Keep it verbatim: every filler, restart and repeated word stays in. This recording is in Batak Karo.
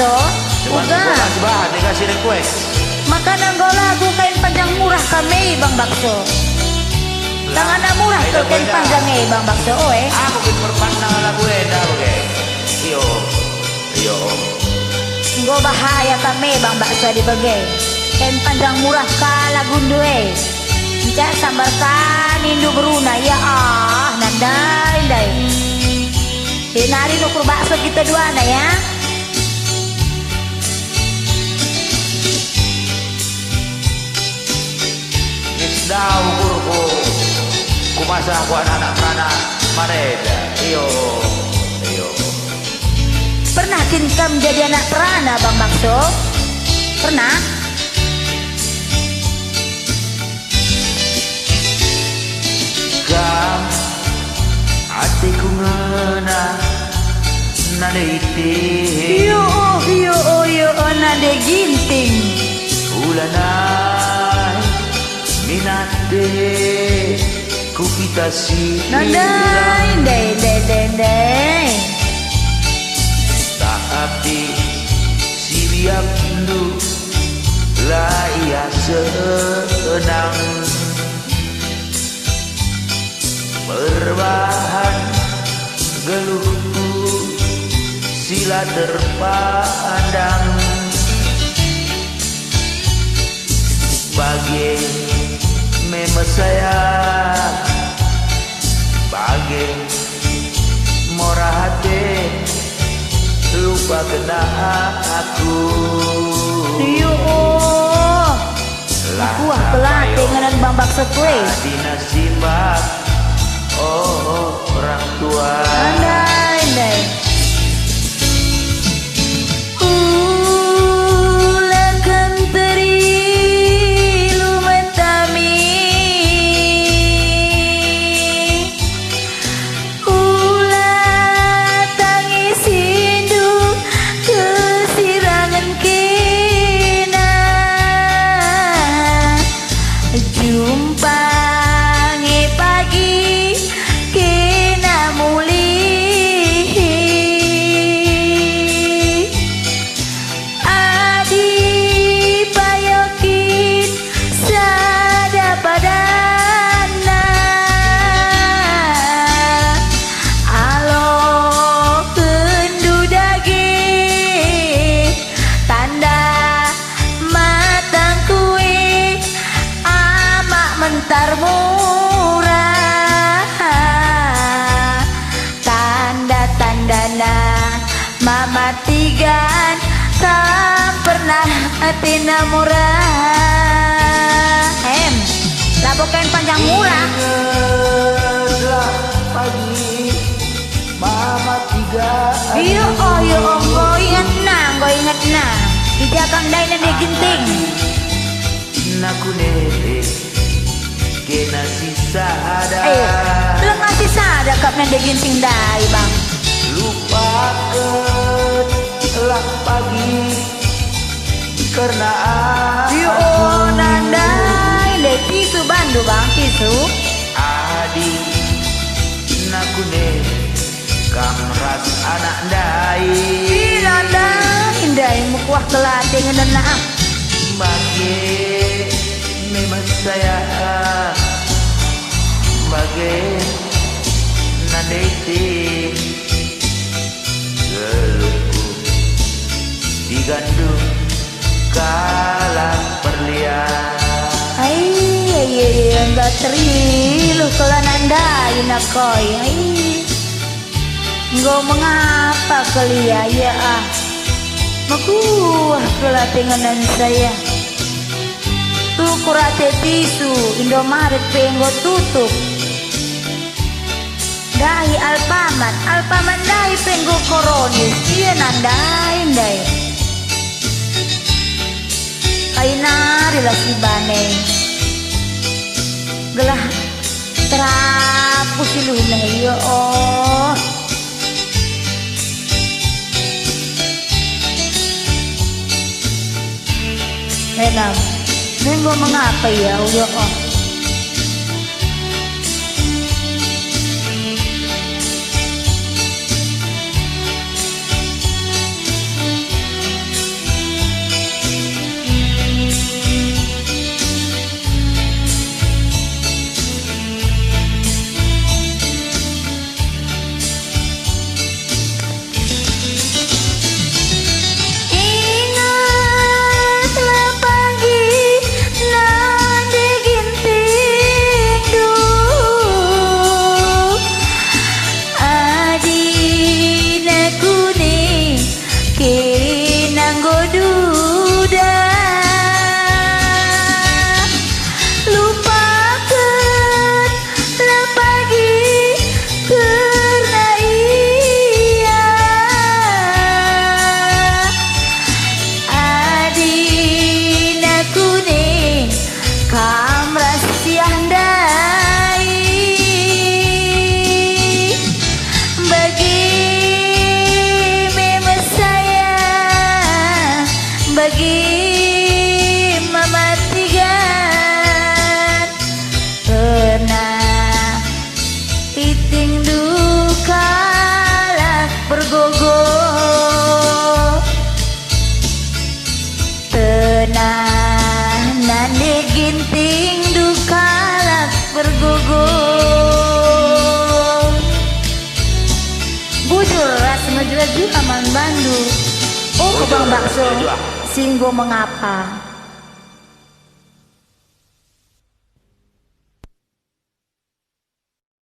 Coba uga. Coba kasih bahan, dikasih request. Maka nanggo lagu kain panjang murah kami, Bang Bakso. Lah, tangan murah ayo tuh kain panjang, eh, Bang Bakso, oh, eh. Aku kin perpandang lagu enda bage. Iyo, iyo. Enggo bahaya kami, Bang Bakso, di bage. Kain panjang murah ka lagundu, eh. Encak sambar ka nindu beruna, ya ah, nandai, ndai. Jenari nukur bakso kita duana, ya. Isda ukurku, ku masa ku anak-anak merana mareda. Iyo, iyo. Pernah kin kam jadi anak perana, Bang Bakso? Pernah? Kam, ateku ngena, nande ite. Yo, yo, yo, nande Ginting. Ulanai, minat de, ku kita si. Nandai, ndai, ndai, ndai, ndai. Tapi si biakndu la ia senang. Perbahan geluhku si la terpandang. Bage me mesaya, bage mora ate, lupa kena aku. Iyo, oh. Kuah kelate ngenen Bang Bakso kuis. Adina simbak, oh, orang tua. Andai, andai. Ula kenteri lumen tami. Ula tangisindu kesirangen kena. Jumpa nge pagi kena mulih. Adi payokin sada padanna, alokendu dage tanda matangku e, amak mentar murah. Tanda-tandana Mama Tigan, kam pernah atina murah. Em, labo kain panjang murah. Ingetlah pagi Mama Tigan. Iyo, oh, iyo, oh, enggo ingetna, enggo ingetna. I ja kam ndai nande Ginting. Naku nete, kena sisada. Eh, langa sisada kap nande Ginting ndai, Bang. Lupakenlah pagi kerna aku. Yo, nandai, ndai tisu bandu, Bang, tisu. Adi, naku nete, kam ras anak ndai. Ina ndai, ndai mekuah kelate ngenena. Bage me mesaya, bage nande ite. Geluhku digandum kalak perlian. Ai, ai, ai, ai, enggo teriluh kelana ndai nakoi, ai. Enggo mengapa kelia ia, ah? Mekuah kelate ngenen saya. Tukur ate tisu, Indomaret pe enggo tutup. Dahi Alfamart, Alfamart ndai pe enggo koronis, ia nandai ndai. Kai nari la sibane. Gelah terapu si luhna, ya Allah. Enam. Menggo mengapa ia, ya Allah? Juga man bandu. Oh, kebang bakso, si enggo mengapa?